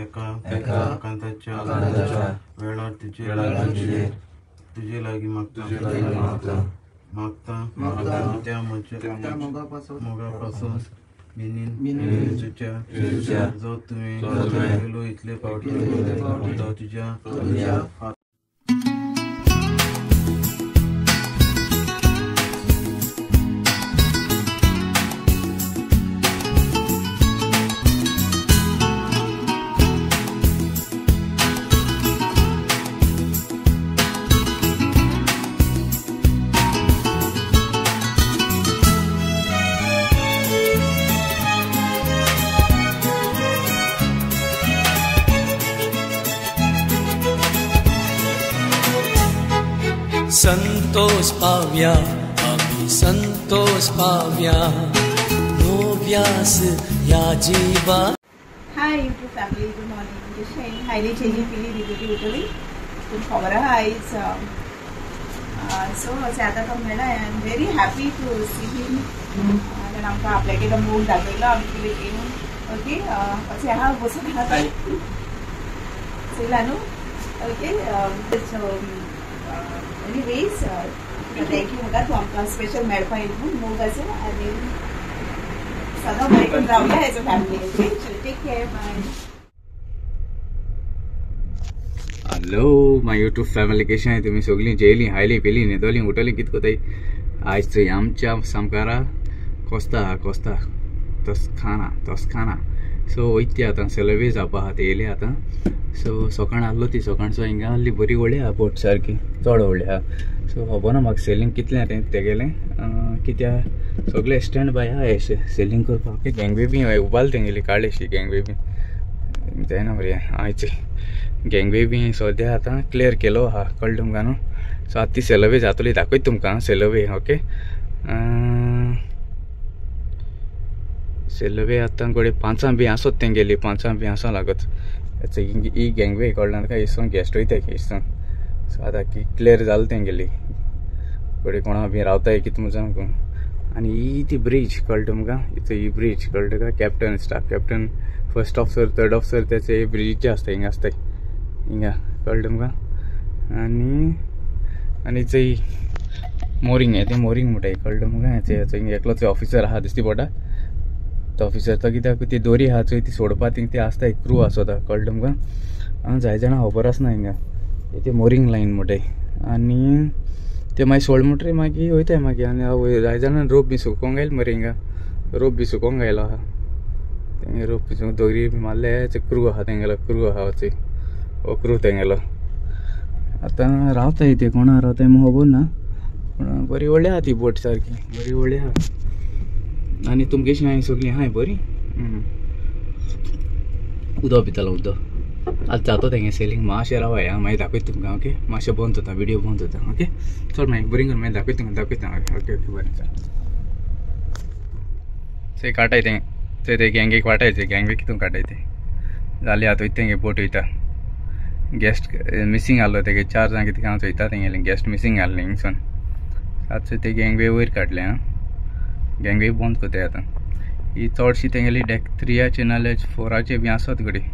एका आकांताच्या वेळार तुजे लागीं मागता त्या म्हज्या मोगा पासून मिनीन जेजूच्या जो तुवें केलो इतले फावटी तो तुज्या संतोष पाव्या आमी संतोष पाव्या नोव्यास या जीवा. Hi YouTube family, good morning. कशें हायली चेंजी पिली रिगुटी उठली तुमकां खबर आहा आयज. सो अशें आतां तो मेळ्ळा. I am very happy to see him. कारण आमकां आपल्यागे तो मोग दाखयलो आमी तुवें येवन. ओके, अशें आहा बसून आहा चोयला न्हू. ओके, एनीवेज thank you म्हाका तूं आमकां स्पेशल मेळपा येयलो म्हूण मोग आसा आनी सदां बरें करून रावया as a family. Okay, take care, bye. Hello my YouTube family, कशें आहाय तुमी सगळीं? जेयलीं, हायलीं, पिलीं, न्हिदोलीं, उठलीं, कितें कोताय? आयज थंय आमच्या सामकारा कोस्ता आहा, कोस्ता तस्खाना तस्खाना. सो वयता ती आतां सेलवे जावपा आहा, ती येयली आतां. सो सकाळ आहलो ती सकाळचो हिंगा आहली बरी व्हडली आहा बोट, सारकी चड व्हडली आहा. सो खबर ना म्हाका सेलींग कितलें तें तेगेलें, कित्याक सगळे स्टँड बाय आहा अशें सेलींग करपाक. गँगवे बी उबाल तेंगेली काडली गँगवे बी जायना मरे. आयचे गँगवे बी सद्या आतां क्लियर केलो आहा, कळ्ळें तुमकां न्हू. सो आतां ती सेलवे जातली, दाखयता तुमकां सेलवे. ओके, सेलवे आतां घडये पांचां बी आसत तेंगेली, पांचां बी आसा लागत. ही गँगवे कळ्ळें तुका, हिसून गेस्ट वयताय हिसून. सो आतां क्लियर जालें तेंगेली, घडये कोणा बी रावताय कितें म्हूण. आनी ही ती ब्रीज कळ्ळें तुमकां, ही ब्रीज कळ्ळें तुका. Captain, staff captain, first officer, third officer तेचे ब्रिजीचे आसता हिंगा आसताय हिंगा, कळ्ळें तुमकां. आनी आनी चोय मोरींग हें तें मोरींग म्हणटाय, कळ्ळें तुमकां. हिंगा एकलोच ऑफिसर आहा दिसती पडटा तो ऑफिसर. तो कित्याक ती दोरी आहा चोय ती सोडपा थिंग ती आसता, एक क्रू आसता, कळ्ळें तुमकां. जाय जाणां खबर आसना हिंगा ती मोरींग लायन म्हणटाय. आनी ते मागीर सोड म्हणटरी मागीर वयताय मागीर. आनी जाय जाणां रोप बी सुकोवंक आयलो मरे हिंगा, रोप बी सुकोवंक आयलो आहा तेंगे. रोप बी दोरी बी मारले, क्रू आहा तेंगेलो, क्रू आहा चोय, हो क्रू तेंगेलो. आतां रावताय ते कोणा रावताय म्हूण खबर ना, पूण बरी व्हडली आहा ती बोट, सारकी बरी व्हडली आहा. आनी तुमकां कशी आहाय सगळीं आहाय बरी. उदक पितालो, उदक आतां जाता तेंगे सेलींग. मातशें रावाय आं, मागीर दाखयता तुमकां. ओके, मातशें बंद जाता, विडियो बंद जाता. ओके, चल मागीर बरी करून मागीर दाखयता तुमकां, दाखयता. ओके ओके, बरें चल. चोय काटाय तें, चोय ते गँगेक वाटाय, चोय गँगवे कितून काटाय तें जालें. आतां वयता तेंगे बोट वयता. गेस्ट मिसींग आहलो तेगे, चार जाण कितें हांव चोयता तेंगेलें गेस्ट मिसींग आहलें हिंगसून. आतां ते गँगवे वयर काडलें आं, गँगवे बंद करताय आतां. ही चडशी तेंगेली डेक 3याचे नाल्यार 4आचे बी आसत घडये.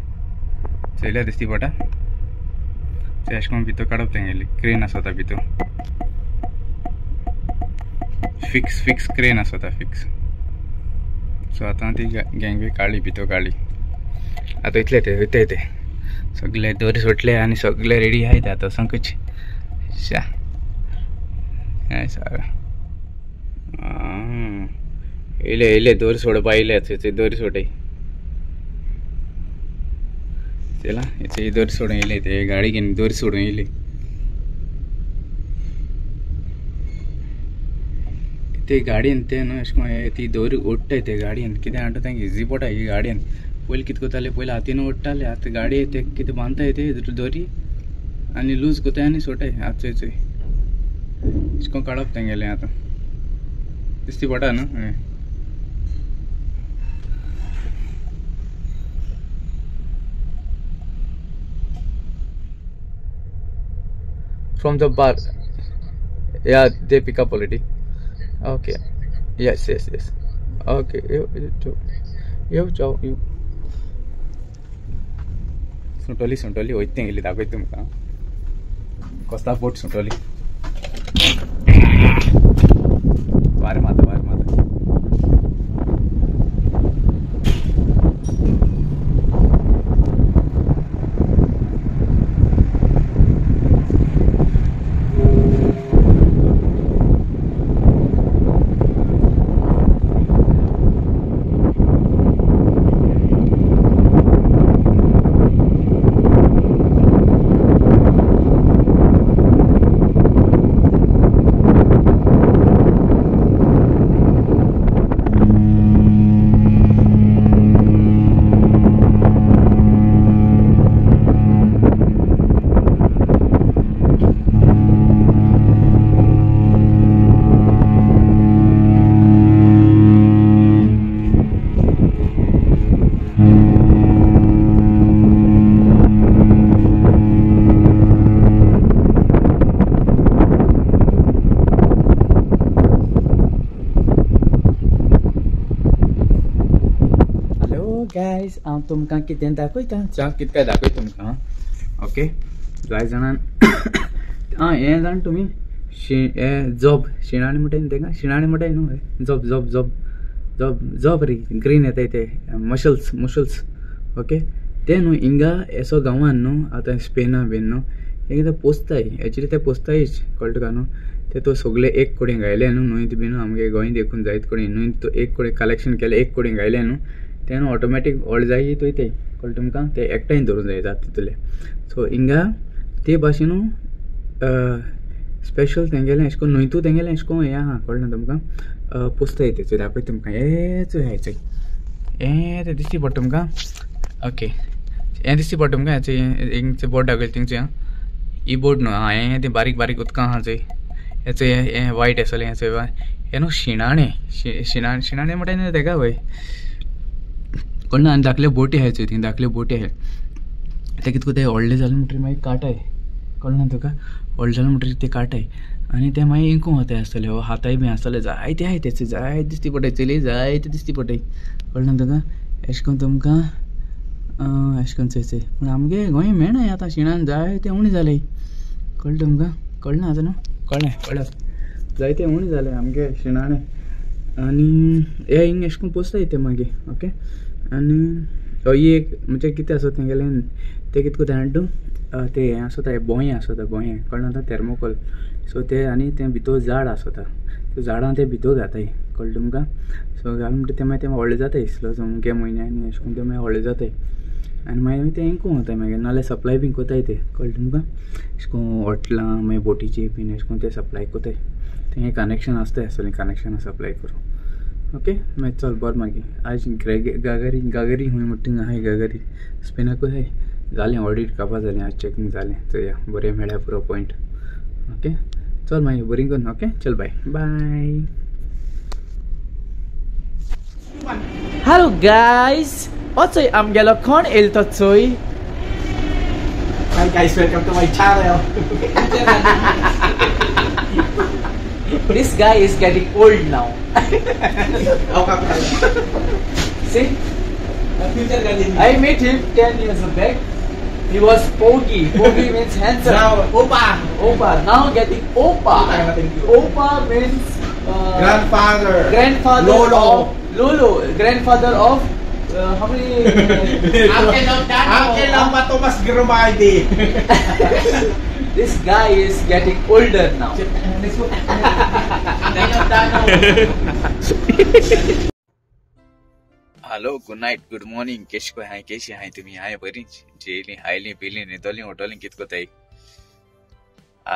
चोयल्या दिसती पडटा अशें करून भितर काडप तेंगेली क्रेन आसता भितर, फिक्स फिक्स क्रेन आसता फिक्स. सो आतां ती गँगवे काडली, भितर काडली. आतां इतले ते वयताय ते सगळे दोरी सोडले आनी सगळे रेडी आहाय ते आतां वचोंकूच. शा येयले येयले दोरी सोडपा येयले, थंय दोरी सोडय चला. ही दोरी सोडून येयले ते गाडी घेवन दोरी सोडून येयली. ते गाडयेन ते न्हू अशें करून ती दोरी ओडटाय ते गाडयेन, कितें हाडटा तांकां इजी पडटा ही गाडयेन. पयलीं कितें करताले, पयलीं हातीन ओडटाले, आतां गाडये ते कितें बांदताय ते दोरी आनी लूज करताय आनी सोडटाय. आतां चोय चोय अशें करून काडप तेंगेलें आतां दिसती पडटा न्हू. From the bar, yeah, they pick up already. Okay, yes yes yes, okay. You ciao, you. सुटोली सुटोली वयता तेंगेली दाखयता तुमकां कोस्ता बोट सुटोली. वारें मारता वारें मारता. गायज हांव तुमकां कितें दाखयता, च्या कितें दाखयता तुमकां. ओके जाय जाणान आं हें जाण तुमी हें जॉब शिणाणी म्हणटाय न्हू तेका, शिणाणी म्हणटाय न्हू, job job job job job रे ग्रीन येताय ते मसल्स मसल्स. ओके ते न्हू हिंगा एसो गांवान न्हू आतां स्पेना बीन न्हू हें कितें पोसताय, एक्चुली ते पोसतायच कळटा तुका न्हू. ते तो सगळे एक कडेन घायले न्हू न्हंयत बीन आमगे गोंय देखून जायत कडेन न्हय तो एक कडेन कलेक्शन केलें एक कडेन घायलें न्हू तें ऑटोमॅटीक व्हड जाय थंय ते कळटा तुमकां, ते एकठांय धरून जाय जाता तितूले. सो हिंगा ते भाशेन स्पेशल तेंगेलें अशें करून न्हंयतू तेंगेलें अशें करून हें आहा कळना तुमकां पोसताय ते चोय दाखयता तुमकां. हें चोय हें चोय हें तें दिश्टी पडटा तुमकां. ओके हें दिश्टी पडटा तुमकां, हें हिंगचें बोर्ड दाखयलें थिंगचें आं ही बोर्ड न्हू आं हें तें बारीक बारीक उदकां आहा चोय हें चोय हें वायट आसलें हें चोय हें न्हू शिणाणें शिणाणें शिणाणें म्हणटा न्हू तेका वय कळना. आनी धाकल्यो बोटी आहाय चोय थिंग धाकल्यो बोटी आहाय ते कितको ते व्हडले जाले म्हणटकीर मागीर काटाय कळना तुका, व्हडले जाले म्हणटकीर ते काटाय आनी ते मागीर इंकूंक वताय आसतले हो हाताय बी आसतले जायते आहाय तेचे जायते दिश्टी पडटाय चली जायते दिश्टी पडटाय कळना तुका. अशें करून तुमकां अशें करून चोय चोय पूण आमगे गोंय मेळना आतां शिणान जायते उणें जालें कळटा तुमकां, कळना आतां न्हू कळ्ळें कळ्ळें जायते उणें जालें आमगे शिणाणें. आनी हे हिंग अशें करून पोसताय ते मागीर. ओके आनी ही एक म्हणजे कितें आसता तेंगेलें तें कितें कोत्ता जाणा तूं तें हें आसता बोंये आसता बोंये कळना आतां थर्मोकोल. सो ते आनी तें भितर झाड आसता ते झाडां ते भितर घाताय कळ्ळें तुमकां. सो घालून म्हणटा तें मागीर तें व्हडलें जाताय स्लो अमके म्हयन्यांनी अशें करून तें मागीर व्हडलें जाताय आनी मागीर तें इंकूंक वताय मागीर नाल्यार सप्लाय बीन कोताय ते कळ्ळें तुमकां. अशें करून हॉटलां मागीर बोटीचेर बीन अशें करून ते सप्लाय कोताय तें कनेक्शन आसताय आसतलें कनेक्शन सप्लाय करूं. ओके मागीर चल बरें मागीर आज गागरी गागरी खूंय म्हणटा थिंगा आहाय गागरी स्पेनाकूय आहाय जालें ऑडिट कापा जालें आज चॅकींग जालें चोया बरें मेळ्ळ्या पुरो पॉयंट. ओके चल मागीर बरी करून. ओके चल बाय बाय. हॅलो गायज हो चोय आमगेलो कोण येयलो तो चोय. Hi guys, welcome to my channel. This guy is getting old now. See? I met him 10 years back. He was Pogi. Pogi means handsome. Now, Opa. Opa. Now getting Opa. Opa means grandfather. Grandfather Lolo. Of Lolo. Grandfather of how many? Uncle of Tomas Grimaldi. This guy is getting older now. Hello, good night, good morning. केश को हाय केशी हाय तुम्ही हाय बरी jelly highly पिली न्हिदली उठली कित कोताय.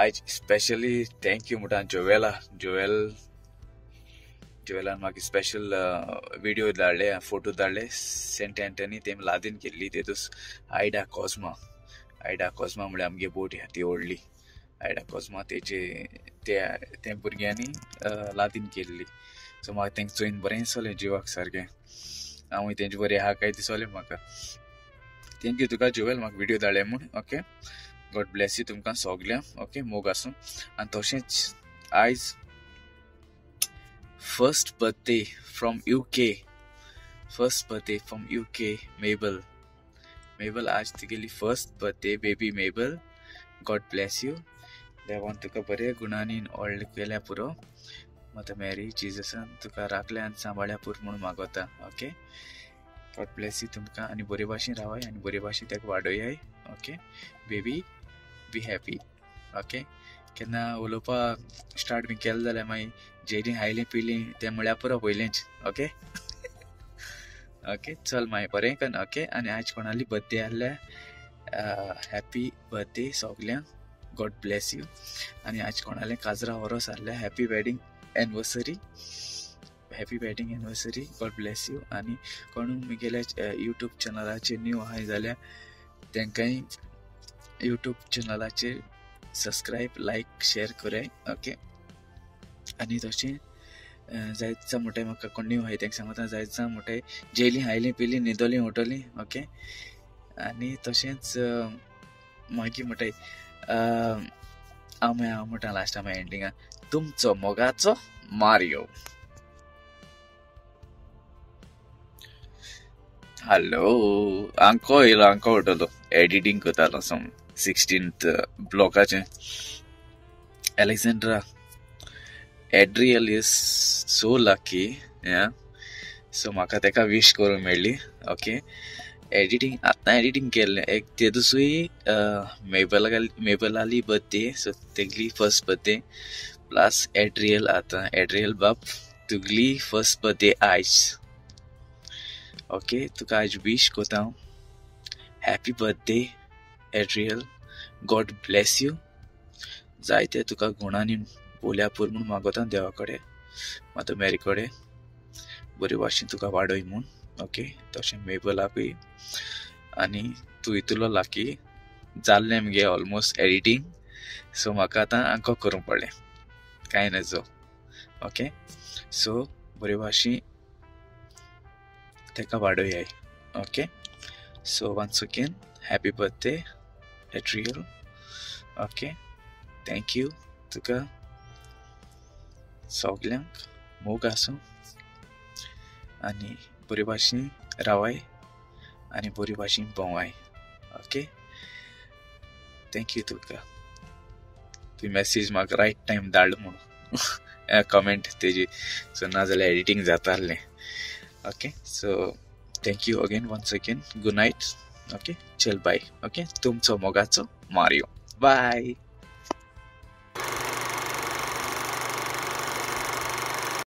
आज specially thank you म्हणटा जोवेला जोवेल जोवेलान म्हाका स्पेशल विडियो धाडले फोटो धाडले सेंट एंटनी तेम लादीन केल्ली तेतूस आयडा कॉस्मा आयडा कॉस्मा म्हळ्यार आमगे बोट ह्या ती व्हडली आयडा कॉस्मा तेजे ते भुरग्यांनी लादीन केल्ली. सो म्हाका तेंका चोयन बरें दिसलें जिवाक सारकें हांवूय तेंचे बरें आहा काय दिसलें म्हाका. Thank you तुका जोवेल म्हाका विडियो धाडले म्हूण. ओके गॉड ब्लेस you तुमकां सगल्यांक. ओके मोग आसूं. आनी तशेंच आयज first birthday from UK, first birthday from UK, Mabel. मेबल आज तुगेली first birthday baby Mabel, God bless you. देवान तुका बरे गुणांनी व्हडलें केल्या पुरो. माता मॅरी जिजसान तुका राखल्या आनी सांबाळ्या पुरो म्हणून मागोता. ओके, गॉड ब्लेस you तुमकां आनी बरे भाशेन रावाय आनी बरे भाशेन ताका वाडोयाय. Okay baby, be happy. Okay, केन्ना उलोवपाक स्टार्ट बी केलें जाल्यार मागीर जेलीं खायलीं पिलीं तें म्हळ्यार पुरो पयलेंच. ओके ओके चल मागीर बरें कर. ओके, आनी आयज कोणाली बर्थडे आहल्या, हॅपी बर्थडे सगल्यांक, गॉड ब्लेस you. आनी आज कोणालें काजरा वरोस आहलें, happy wedding anniversary, happy wedding anniversary, God bless you. आनी कोणूय म्हगेल्या यूट्यूब चॅनलाचेर न्यू आहाय जाल्यार तेंकांय यूट्यूब चॅनलाचेर सबस्क्रायब लायक शेअर कराय. ओके, आनी तशें जायत म्हणटाय म्हाका कोण न्यू आहाय तेंका सांगता, जायत म्हणटाय जेयलीं खायलीं पिलीं न्हिदोलीं उठोलीं. ओके, आनी तशेंच मागीर म्हणटाय हांव मागीर हांव म्हणटा लास्टा मागीर एंडिंगा तुमचो मोगाचो मारियो. हॅलो, अंको येयलो, अंको उठलो, एडिटींग करतालो सम 16th ब्लॉकाचें. Alexandra, Adriel is so lucky. So म्हाका तेका विश करूंक मेळ्ळी. ओके, एडिटींग आतां एडिटींग केल्लें एक ते दुसरी मेबलाली बर्थडे, सो तेगली फर्स्ट बर्थडे प्लस एड्रियल. आतां एड्रियल बाब तुगली फर्स्ट बर्थडे आयज. ओके, तुका आयज विश करता हांव, happy birthday Adriel, God bless you. जायते तुका गुणांनी बोल्या पूर म्हूण मागोता देवा कडेन, माता मॅरी कडेन, बरे भाशेन तुका वाडय म्हूण. ओके, तशें मेबलाकूय. आनी तूं इतलो लाकी जाल्लें मगे ऑलमोस्ट एडिटींग, सो म्हाका आतां अंको करूंक पडलें, कांय नजो. ओके, सो बरे भाशेन तेका वाडोयाय. Okay, so once again happy birthday Adriel. Okay, thank you तुका सगल्यांक, मोग आसूं आनी बरे भाशेन रावाय आनी बरे भाशेन भोंवाय. ओके, thank you तुका, तुवें मॅसेज म्हाका रायट टायम धाड म्हणून कमेंट तेजी, सो नाजाल्यार एडिटींग जाता आहलें. Okay, so thank you again, once again good night. Okay, चल बाय. ओके, तुमचो मोगाचो मारियो, बाय.